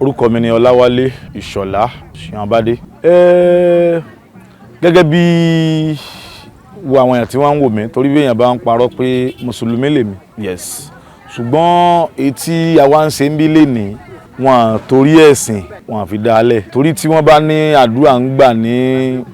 Orúkọ mi ni Ọláwálé Ìṣọ̀lá Ṣìyànbádé. Gẹ́gẹ́ bí wo àwọn èèyàn tí wọ́n ń wò mí, torí bí èèyàn bá ń parọ́ pé mùsùlùmí lèmi, yes, ṣùgbọ́n etí àwa ń ṣe ń bí lénìí, wọn torí ẹ̀sìn wọn fi dá a lẹ̀, torí tí wọ́n bá ní àdúrà ń gbà ní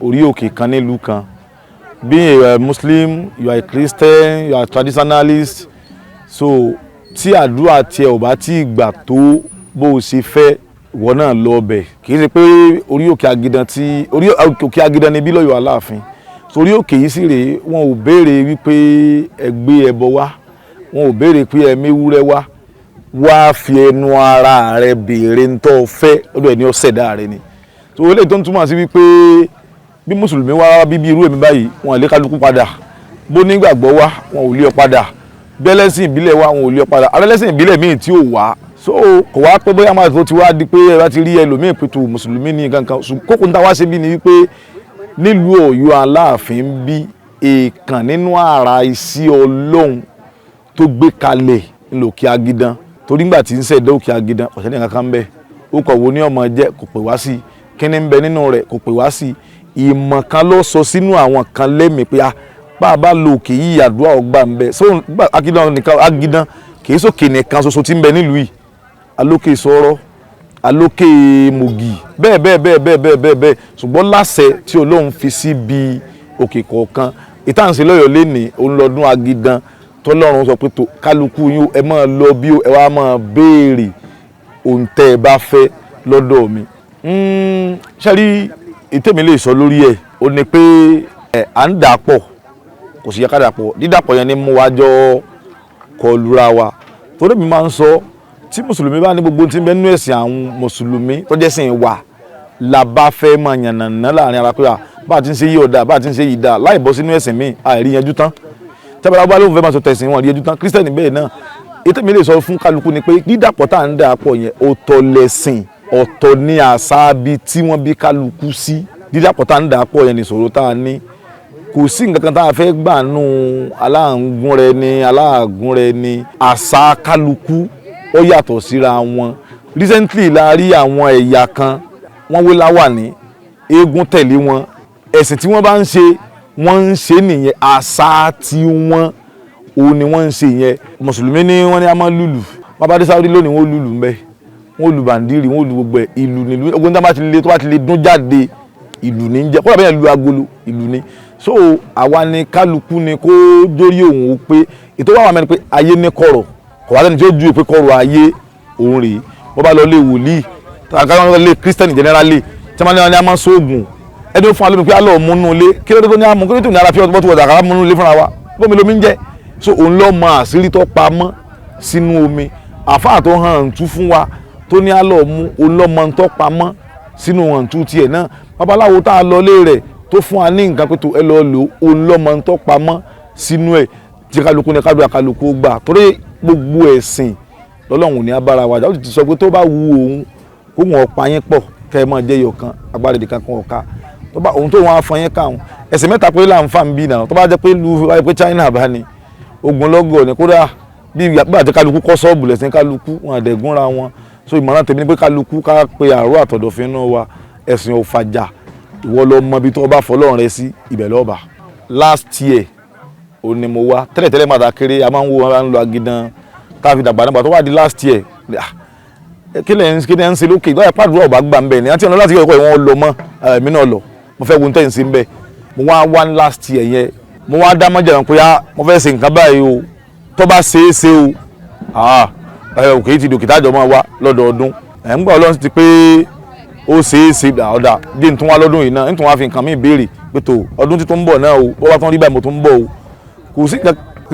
orí òkè kan nílùú kan, being a Muslim, you are a Christian, you are a traditionalist, so tí àdúrà tiẹ̀ ò bá tí ì gbà tó bó o ṣe fẹ́, ìwọ náà lọ ọbẹ̀. Kì í ṣe pé orí òkè Agidan, tí orí òkè Agidan ni bí lọ́yọ̀ Aláàfin. Torí òkè yìí sì rèé, wọn ò béèrè wípé ẹ gbé ẹbọ wá, wọn ò béèrè pé ẹ méwúrẹ́ wá. Wá fi ẹnu ara rẹ béèrè ń tọ́ fẹ́ ọdọ̀ ẹni ó ṣẹ̀dá rẹ ni. So eléyìí tó ń túmọ̀ sí wípé bí mùsùlùmí wá bíbí irú èmi báyìí, wọn lè kálukú padà. Bó nígbàgbọ́ wá, wọn ò lé ọ padà. Bẹ́lẹ́sìn ìbílẹ̀ wá, wọn ò lé ọ padà. Arẹ́lẹ́sìn ìbílẹ̀ míì tí ò wá, so kò wá pé bóyá máa tó ti wá di pé ẹ bá ti rí ẹlòmíì pẹ̀tù mùsùlùmí ní kankan. Kókó ń ta wá ṣe bí ni wípé nílùú Ọ̀yọ́ Aláàfin bí èèkàn nínú àrà isí Ọlọ́run tó gbé kalẹ̀ ńlòkè Agidan, torí ńgbà tí ń ṣẹ̀dá òkè Agidan, ọ̀sẹ̀ ní kankan bẹ́ẹ̀. Ó kọ̀ wo ní ọmọ jẹ́, kò pè wá sí kíní ń bẹ nínú rẹ̀, kò pè wá sí ìmọ̀ kan ló sọ sínú àwọn kan lẹ́mìí pé bá a bá lo òkè yìí, àdúrà ọgbà ń bẹ. So Agidan nìkan, Agidan kì í sókè nìkan ṣoṣo tí ń bẹ nílùú yìí. Alókè sọ̀rọ̀, alókè mògì, bẹ́ẹ̀ bẹ́ẹ̀ bẹ́ẹ̀ bẹ́ẹ̀ bẹ́ẹ̀ bẹ́ẹ̀ bẹ́ẹ̀. Ṣùgbọ́n láṣẹ tí Ọlọ́run fi síbi òkè kọ̀ọ̀kan ìtànṣe lọ́yọ̀ lẹ́nìí, òun lọ́dún Agidan tọ́lọ́run sọ pé tó kálukú yín, ẹ máa lọ bí ẹ wá máa béèrè ohun tẹ́ ẹ bá fẹ́ lọ́dọ̀ mi. Ṣé rí ìtẹ̀mí lè sọ lórí ẹ̀, ó ní pé ẹ̀ à ń dà pọ̀, kò sì yẹ ká dà pọ̀. Dídàpọ̀ yẹn ni mú wa jọ kọlura wa, torí mi máa ń sọ, tí mùsùlùmí bá ní gbogbo tí ń bẹ nínú ẹ̀sìn àwọn mùsùlùmí tó jẹ́ sìn wa la bá fẹ́ máa yànnàná láàrin ara pé bá a ti ń ṣe yí ọ̀dà, bá a ti ń ṣe yí dà, láì bọ́ sínú ẹ̀sìn míì, àìrí yanjú tán. Tẹ́bàrà bá lóun fẹ́ máa sọ tẹ̀sìn wọn, rí yanjú tán. Kírísítẹ́nì bẹ́ẹ̀ náà. Ètò mi lè sọ fún kálukú ni pé dídàpọ̀ tá à ń dà pọ̀ yẹn, ọ̀tọ̀ lẹ̀sìn, ọ̀tọ̀ ní àṣà bí tí wọ́n bí kálukú sí. Dídàpọ̀ tá à ń dà pọ̀ yẹn nìṣòro tá a ní. Kò sí nǹkan kan tá a fẹ́ gbà nù aláǹgún rẹ ni, aláàgún rẹ ni. Àṣà kálukú ó yàtọ̀ síra wọn. Recently la rí àwọn ẹ̀yà kan, wọ́n wé láwàní, eégún tẹ̀lé wọn. Ẹ̀sìn tí wọ́n bá ń ṣe, wọ́n ń ṣe nìyẹn. Àṣà tí wọ́n òun ni wọ́n ń ṣe yẹn. Mùsùlùmí ní wọ́n ní a máa lùlù. Bàbá dé Sáúdí lónìí, wọ́n lùlù ńbẹ, wọ́n lu bàndírì, wọ́n lu gbogbo ẹ̀. Ìlù nílùú ogun tí wọ́n bá ti lè tó bá ti lè dún jáde, ìlù ní jẹ́. Kódà bẹ́ẹ̀ lu agolo, ìlù ní. So àwa ni kálukú ni kó dórí òun ó pé ètò wà wà mẹ́rin pé ayé ní kọ̀rọ̀, kò wá sẹ́ni tí ó ju pé kọ̀rọ̀ ayé òun rèé. Wọ́n bá lọ lé wòlíì, tàbí lé kírísítẹ́nì generally, tí wọ́n ní a máa sóògùn, ẹni ó fún wa lómi pé á lọ múnú ilé, kí ló dé tó ní àmú? Kí ló dé tó ní ara fi ọtí bọ́tù wọ̀dà kàrá múnú ilé fúnra wa? Bómi lomi ń jẹ́. So òun lọ mọ àṣírí tó pamọ́ sínú omi. Àfáà tó hàn tú fún wa tó ní á lọ mú, òun lọ mọ tó pamọ́ sínú hàn tú tiẹ̀ náà. Babaláwo tá a lọ lé rẹ̀ tó fún wa ní nǹkan pé tó ẹ lọ lò, òun lọ mọ tó pamọ́ sínú ẹ̀. Tí kálukú ní kálukú kálukú gbà, torí gbogbo ẹ̀sìn lọ́lọ́run ní abára wa. Ó ti sọ pé tó bá wu òun kó wọn pa yín pọ̀, kẹ́ ẹ máa jẹ́ yọ̀kan, agbára èdè kankan ọ̀ka tó bá òun tó wọn afọ yín káwọn ẹ̀sìn mẹ́ta pé là ń fà ń bí náà. Tó bá jẹ́ pé lu wáyé pé China bá ní ogunlọ́gọ̀ ní, kódà bí ìgbà àti kálukú kọ́ sọ́ọ̀bù lẹ̀sìn kálukú wọn àdẹ̀gúnra wọn. So ìmọ̀ràn tèmi ni pé kálukú ká pe àrò àtọ̀dọ̀fin inú wa. Ẹ̀sìn ò fàjà. Ìwọ lọ mọ ibi tó bá fọlọ́run rẹ sí, ibẹ̀ lọ́ọ̀bà. Last year ò ní mo wá. Tẹ́lẹ̀tẹ́lẹ̀ máa ta kéré, a máa ń wo, wọn ń lo Agidan tá a fi dàgbà nígbà tó wá di last year. Kí lẹ̀ ń ṣe lókè ìgbà yẹn? Pàdúrà ọ̀bá gbà ń bẹ̀ ni àti ọ̀nà láti ọkọ̀ ìwọ̀n lọ mọ́ èmi náà lọ. Mo fẹ́ wo ní tẹ̀sí ń bẹ̀. Mo wá wá last year yẹn, mo wá dá mọ́jà pé á mo fẹ́ ṣe nǹkan báyìí o, tó bá ṣe é ṣe o, òkè yìí ti dòkè tájọ máa wá lọ́dọọdún. Ẹ̀ ń gbà Ọlọ́run ti pé ó ṣe é ṣe. Ọ̀dà dé n tún wá lọ́dún yìí náà, n tún wá fi nǹkan míì béèrè pé tó ọdún tí tó ń bọ̀ náà o, bó bá tún rí báyìí, mo tún ń bọ̀ o. Kò sí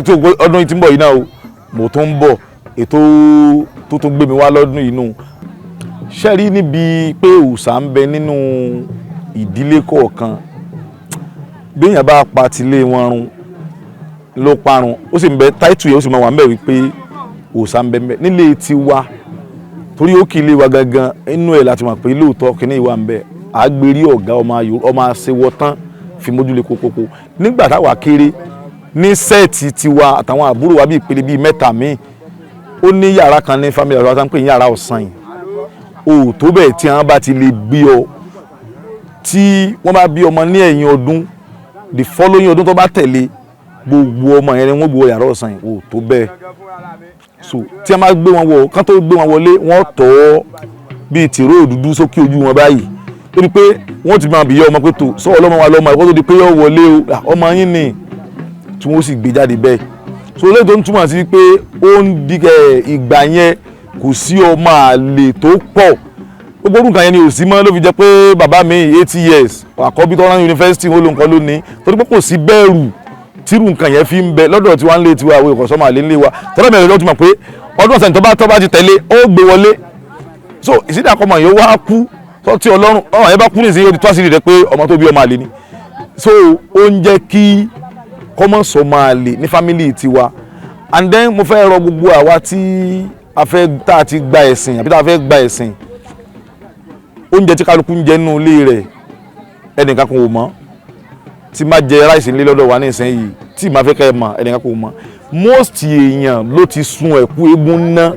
tó ọdún yìí tí ń bọ̀ yìí náà o, mo tún ń bọ̀. Ètò tó tún gbé mi wá lọ́dún yìí nù. Ṣé rí níbi pé òòṣà ń bẹ nínú ìdílé kọ̀ọ̀kan, béèyàn bá pa tilé wọn run ló parun. Ó sì ń bẹ táìtù yẹn, ó sì máa wà ń bẹ wípé òòṣà ń bẹ ń bẹ nílé tiwa, torí ó kì í lé wa gangan inú ẹ̀ láti mọ̀ pé lóòótọ́ kìíní ìwà ń bẹ. Àgbèrè ọ̀gá ọmọ aṣèwọ̀ tán fi mójúlé kókókó. Nígbà táwa kéré ní set tiwa àtàwọn àbúrò wa, bíi ìpele bíi mẹ́ta míì, ó ní yàrá kan ní family house wa tá ń pè ní yàrá ọ̀sán yìí. O ò tó bẹ́ẹ̀. Tí wọ́n bá ti lè bí ọ, tí wọ́n bá bí ọmọ ní ẹ̀yìn ọdún, the following ọdún tó bá tẹ̀lé, gbogbo ọmọ yẹn ni wọ́n gbowó yàrá ọ̀sán yìí. O ò tó bẹ́ẹ̀. So tí wọ́n bá gbé wọn wọ kán tó gbé wọn wọlé, wọ́n tọ́ ọ bíi tìró dúdú sókè ojú wọn báyìí, torí pé wọ́n ti máa bìyẹ́ ọmọ pé tó sọ ọlọ́mọ wa lọ́mọ ẹ̀kọ́ tó di pé yọ wọlé o, ọmọ yín ni, tí wọ́n sì gbé jáde bẹ́ẹ̀. So lẹ́yìn tó ń túmọ̀ sí pé ó ń di ìgbà yẹn, kò sí ọmọ àlè tó pọ̀. Gbogbo orúkọ yẹn ni ò sí mọ́, ló fi jẹ́ pé bàbá mi 80 years, àkọ́bí tó rán yunifásitì, ó ló nǹkan lónìí, torí pé kò sí bẹ̀rù tírú nǹkan yẹn fi ń bẹ lọ́dọ̀ tí wọ́n ń lé tiwa. Àwọn ìkọ̀sọ́mọ àlè ńlé wa tọ́lá mẹ́rin lọ́tún mọ̀ pé ọdún ọ̀sẹ̀ tó bá ti tẹ̀lé, ó gbé wọlé. So ìsídà kọ́mọ yẹn wá kú tí ọlọ́run ọmọ yẹn bá kú nìsín, yóò ti tó àṣírí rẹ pé ọmọ tó bí ọmọ àlè ni. So ó ń jẹ́ kí kọ́mọ sọ máa lè ní family tiwa. And then mo fẹ́ rọ gbogbo àwa tí a fẹ́, tá a ti gba ẹ̀sìn àbí tá a fẹ́ gba ẹ̀sìn, oúnjẹ tí kálukú ń jẹ nínú ilé rẹ̀, ẹnìkan kan ò mọ̀. Tí má jẹ rice nílé lọ́dọ̀ wa ní ìsinyìí, tí má fẹ́ kẹ́ ẹ mọ̀, ẹnìkan kò mọ̀. Most èèyàn ló ti sun ẹ̀kú eégún ná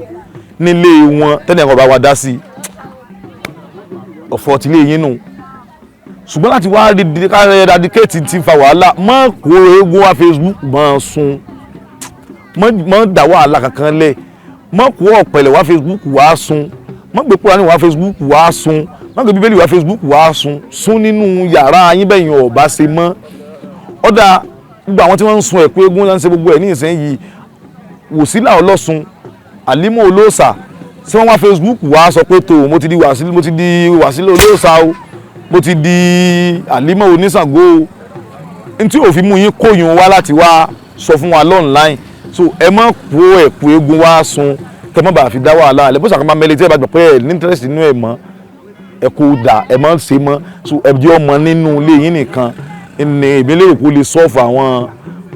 nílé wọn tẹ́nìkan kan bá wa dá sí ọ̀fọ̀ tí ilé yín nù. Ṣùgbọ́n láti wá eradicate ti fa wàhálà, má kó eégún wá Facebook máa sun, má dá wàhálà kankan lẹ̀, má kó ọ̀pẹ̀lẹ̀ wá Facebook wá sun, má gbé Kúránì wá Facebook wá sun, má gbé Bíbélì wá Facebook wá sun. Sun nínú yàrá yín bẹ́yìn ọ̀bá ṣe mọ́. Ọ̀dà gbogbo àwọn tí wọ́n ń sun ẹ̀kú eégún náà ń ṣe gbogbo ẹ̀ ní ìsinyìí, wòsílà ọlọ́sun, àlímọ̀ olóòṣà, tí wọ́n wá Facebook wá sọ pé tó mo ti di wàsílà, mo ti di wàsílà olóòṣà o, mo ti di àlímọ̀ oníṣàngó o, ntí òfin mú yín kóyún wá láti wá sọ fún wa online. So ẹ má kó ẹ̀kú eégún wá sun, kẹ má bàa fi dá wàhálà ẹ bó sàkóso mẹ́lẹ̀ tí ẹ bá gbọ́ pé ẹ ní interest nínú ẹ mọ́, ẹ kó dà, ẹ má ṣe mọ́. So ẹ jẹ́ ọmọ nínú ilé yín nìkan ní èmi lérò kó lè solve àwọn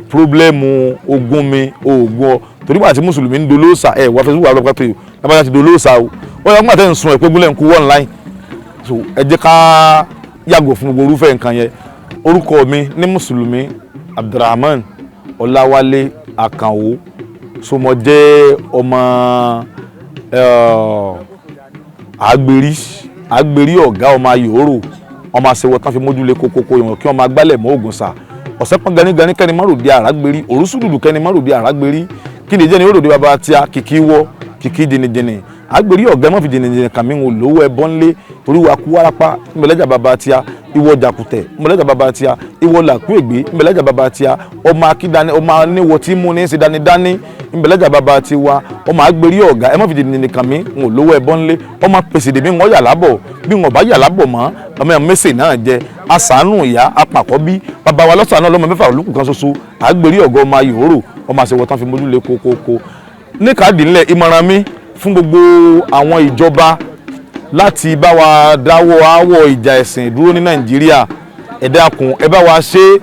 problem ogun mi oògùn ọ, torí pàtí mùsùlùmí ń dolóòsà, ẹ wá Facebook wà lọ́pàá tó yìí lábàjá ti dolóòsà o, ó yẹ kó máa tẹ̀ ń sun ẹ̀ pé gúnlẹ̀ ń kú online. So ẹ jẹ́ ká yàgò fún gbogbo irúfẹ́ nǹkan yẹn. Orúkọ mi ní mùsùlùmí, Abdulrahman Ọláwálé Àkànwó. So mo jẹ́ ọmọ àgbèrí, àgbèrí ọ̀gá, ọmọ ayòrò, ọmọ àṣewọ̀ tán fi mójúlé kókókó ìwọ̀n kí ọmọ agbálẹ̀ mọ́ ògùn sà ọ̀sẹ̀ pọ́n ganigani kẹ́ni márùndí àràgbérí òrùsùdùdù kẹ́ni márùndí àràgbérí kí ni jẹ́ ni ó ròde bàbá tíá kìkì wọ́ kìkì jìnnìjìnnì. Àgbèrí ọ̀gá mọ́ fi jìnnìjìnnì kàmí ń lówó ẹbọ ńlé torí wa kú wárápá ńbẹ̀lẹ́jà bàbá tíá, ìwọ jàkùtẹ̀ ńbẹ̀lẹ́jà bàbá tíá, ìwọ làkú ègbé ńbẹ̀lẹ́jà bàbá tíá, ọmọ akídani, ọmọ aníwọ̀ tí mú ní í ṣe dánidání ńbẹ̀lẹ́jà bàbá tiwa. Ọmọ àgbèrí ọ̀gá, ẹ má fi jìnnìjìnnì kàmí ń lówó ẹbọ ńlé. Ọmọ pèsè dèmí ń yà lábọ̀ bí wọn bá yà lábọ̀ mọ́, ọmọ ẹ̀ mẹ́sẹ̀ náà jẹ asàánù ìyá apàkọ́bí bàbá wa lọ́sàn-án ọlọ́mọ mẹ́fà olùkù kan ṣoṣo. Àgbèrí ọ̀gá, ọmọ ayòrò, ọmọ àṣewọ̀ tán fi mójú lé kókókó ní káàdì ńlẹ̀. Ìmọ̀ràn mi fún gbogbo àwọn ìjọba láti bá wa dáwọ́ aáwọ̀ ìjà ẹ̀sìn dúró ní Nàìjíríà, ẹ dákun, ẹ bá wa ṣe.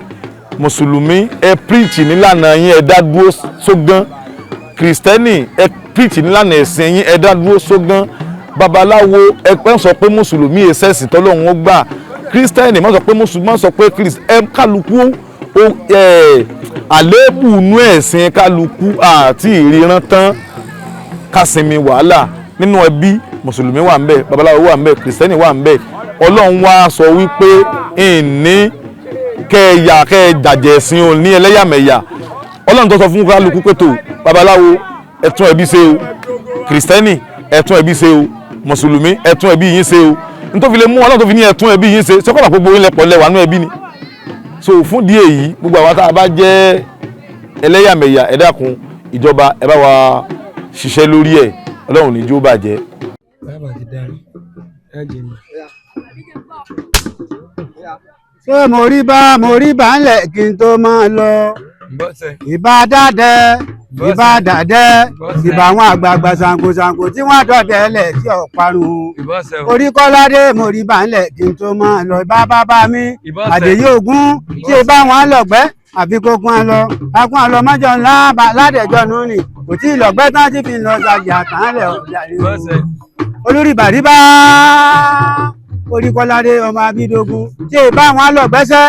Mùsùlùmí, ẹ preach nílànà yín, ẹ dá dúró sógán. Kìrìsìtẹ́nì, ẹ preach nílànà ẹ̀sìn yín, ẹ dá dúró sógán. Babaláwo, ẹ pẹ́ sọ pé mùsùlùmí ẹ̀sẹ̀sìn tọ́lọ́run ó gbà. Kírísítẹ́nì, má sọ pé mùsùlùmí, má sọ pé ẹ kálukú àléébù inú ẹ̀sìn kálukú àti ìríran tán kásìmí wàhálà nínú ẹbí. Mùsùlùmí wà ń bẹ, babaláwo wà ń bẹ, kìrìsìtẹ́nì wà ń bẹ. Ọlọ́run wá sọ wípé ìní kẹyà kẹ jàjẹ̀ ẹ̀sìn ò ní ẹlẹ́yàmẹ̀yà. Ọlọ́run tó sọ fún kálukú pé tó babaláwo, ẹ tún ẹbí ṣe o, kìrìsìtẹ́nì, ẹ tún ẹbí ṣe o, mùsùlùmí, ẹ tún ẹbí yín ṣe o, nítorí lè mú ọlọ́run tó fi ní ẹ tún ẹbí yín ṣe sọ́kọ̀lá gbogbo yín lẹ́pọ̀ lẹ́wà nú ẹbí ni. So fún díẹ̀ yìí, gbogbo àwọn tá a bá jẹ́ ẹlẹ́yàmẹ̀yà, ẹ dákun, ìjọba, ẹ bá wa ṣiṣẹ́ lórí ẹ̀. Ọlọ́run ní jó bàjẹ́. Bàbá ti darí ẹ jẹ mi. Ṣé mo rí bá, mo rí bá ńlẹ̀ kí n tó máa lọ. Bọ́sẹ̀. Ìbá dádẹ, ìbá dàdẹ, ìbá àwọn àgbààgbà ṣàǹkóṣàǹkó tí wọ́n dọ̀dẹ̀ lẹ̀ tí ò parun. Ìbọ́sẹ̀ o. Orí kọ́ládé, mo rí bá ńlẹ̀ kí n tó máa lọ. Ìbá bàbá mi. Ìbọ́sẹ̀. Àdèyí ògún tí ì bá wọn lọ̀gbẹ́ àbí kó kún ọ lọ akún ọ lọ mọ́jọ ńlá ládẹjọ́ nù ni kò tí ì lọ̀gbẹ́ tán tí fi lọ ṣàjà tán lẹ̀ ọ̀jà rí o. Ìbọ́sẹ̀. Olórí bàríbá, orí kọ́ládé ọmọ abídógún tí ì bá wọn lọ gbẹ́sẹ́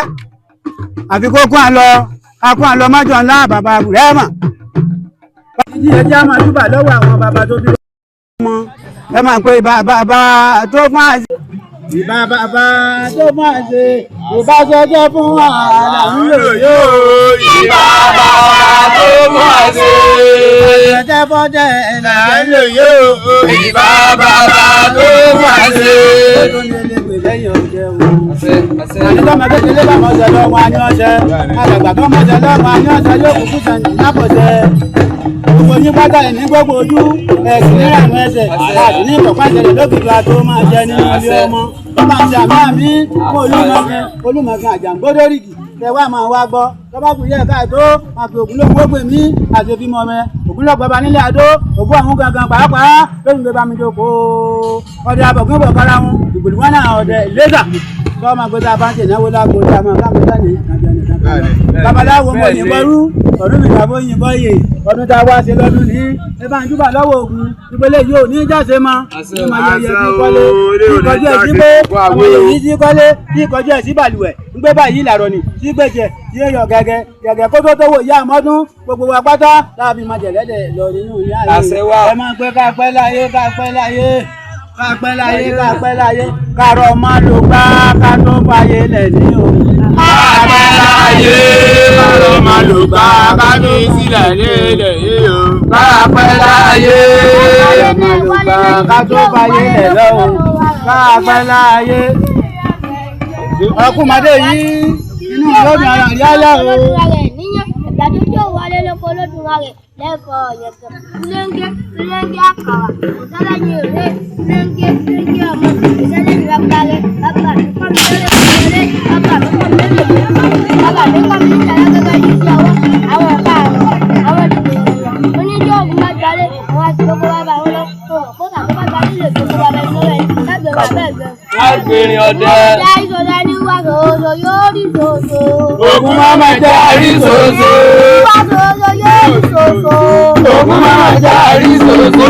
àfi kó kún àlọ akún àlọ mọ́jọ ńlá bàbá rẹ́mà. Jíjí ẹjẹ́ á máa túbà lọ́wọ́ àwọn bàbá tó bí ọmọ. Ẹ máa ń pè ìbà bàbá tó fún àṣẹ. Ìbà bàbá tó fún àṣẹ. Ìbà sọjọ́ fún àlà ń lò yóò. Ìbà bàbá tó fún àṣẹ. Ìbà fọ́jẹ́ là ń lò yóò. Ìbà bàbá tó fún àṣẹ. Àní tọ́mọ kékeré bá mọ̀ ṣe lọ́wọ́ àní ọ̀ṣẹ́. Àgbàgbà tó mọ̀ ṣe lọ́wọ́ àní ọ̀ṣẹ́ yóò kúkú sẹ́yìn lápọ̀ṣẹ́. Gbogbo yín pátá ẹ̀ ní gbogbo ojú ẹ̀sìn ní ìrànú ẹsẹ̀ àti ní ìpọ̀pá ìṣẹ̀lẹ̀ lókìkí àti ó máa jẹ nínú ilé ọmọ. Ó máa ṣe àmì àmì fún Olúmọ̀kin Olúmọ̀kin Àjàngbódórìgì kẹ wá máa wá gbọ́ tọ́ba kù yẹ káàtó máa fi ògùn lóògùn ó pè mí àti òbí mọ́ mẹ́ ògùn lọ́gbọ́n bá nílé àdó ògùn àwọn gangan pàápàá lórí mi bá mi jókòó ọdẹ abọ̀gún bọ̀ kára wọn ìgbòlù wọn náà ọdẹ lẹ́sà tọ́ máa gbé tá a bá ń ṣe ìnáwó lágbo tá a máa bá mi dání ìkànjọ nìkan kan lọ. Babaláwo mo yìnbọn rú ọdún mi tàbó yìnbọn yè ọdún tá a wá ṣe lọ́dún ní ẹ bá ń júbà lọ́wọ́ ògùn ìpele yìí ò ní jáse mọ́ ní ma yẹyẹ kí kọ́lé kí kọjú ẹ̀ sí pé ọmọ yìí sí kọ́lé kí kọjú ẹ̀ sí balùwẹ̀ ń gbé báyìí làrọ̀ ni sí gbèjẹ sí èèyàn gẹ́gẹ́ gẹ́gẹ́ kó tó tó wò yá àmọ́dún gbogbo wa pátá láàbí máa jẹ̀lẹ́dẹ̀ lọ nínú ilé ayé ẹ máa gbé ká pẹ́ láyé ká pẹ́ láyé ká pẹ́ láyé ká pẹ́ láyé kárọ̀ máa lò gbá ká tó fàyè lẹ̀ ní o. Ká pẹ́ láyé kárọ̀ máa lò gbá ká tó sílẹ̀ nílẹ̀ yìí o. Ká pẹ́ láyé. Kárọ̀ máa lò gbá ká tó fàyè lẹ̀ lọ́wọ́ ká pẹ́ láyé. Ọkùnmadé yìí inú lọ́dún ara rí ayá o. Lẹ́kọ̀ọ́ yẹ̀kẹ̀ fúlẹ́ńgẹ́ fúlẹ́ńgẹ́ àkàrà ìsẹ́lẹ̀yìn òré fúlẹ́ńgẹ́ fúlẹ́ńgẹ́ ọmọ ìsẹ́lẹ̀yìn bàbá rẹ̀ bàbá mi kọ́ mi lórí òré bàbá mi kọ́ mi lórí òré bàbá mi kọ́ mi níta lágbègbè yìí sí ọwọ́ àwọn ọ̀gá àrùn àwọn ìdìbò ènìyàn oníjó ògùn bá gbalẹ̀ àwọn àti gbogbo bàbá wọn lọ kó kà kó bá gbalẹ̀ lè gbogbo bàbá ẹni lọ́wọ́ ẹni lágbègbè bàbá ẹ̀gbẹ́. Agbèrè ọdẹ. Ọjà ìṣọ̀dá ní wàsóso yóò rí ṣoṣo. Ògùn máma jẹ́ àríṣoṣo. Wàsóso yóò rí ṣoṣo. Ògùn máma jẹ́ àríṣoṣo.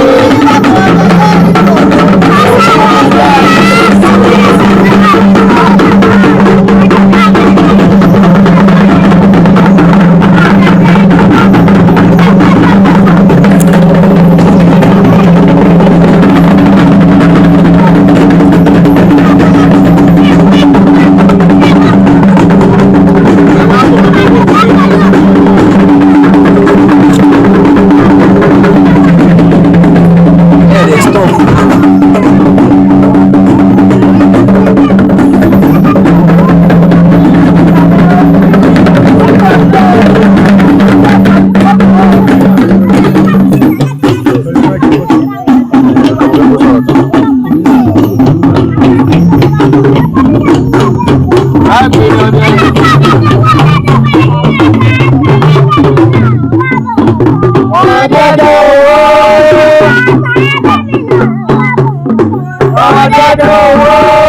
Agbèrè ọdẹ. Ọ̀dẹ̀dẹ̀ owó. Ọ̀dẹ̀dẹ̀ owó.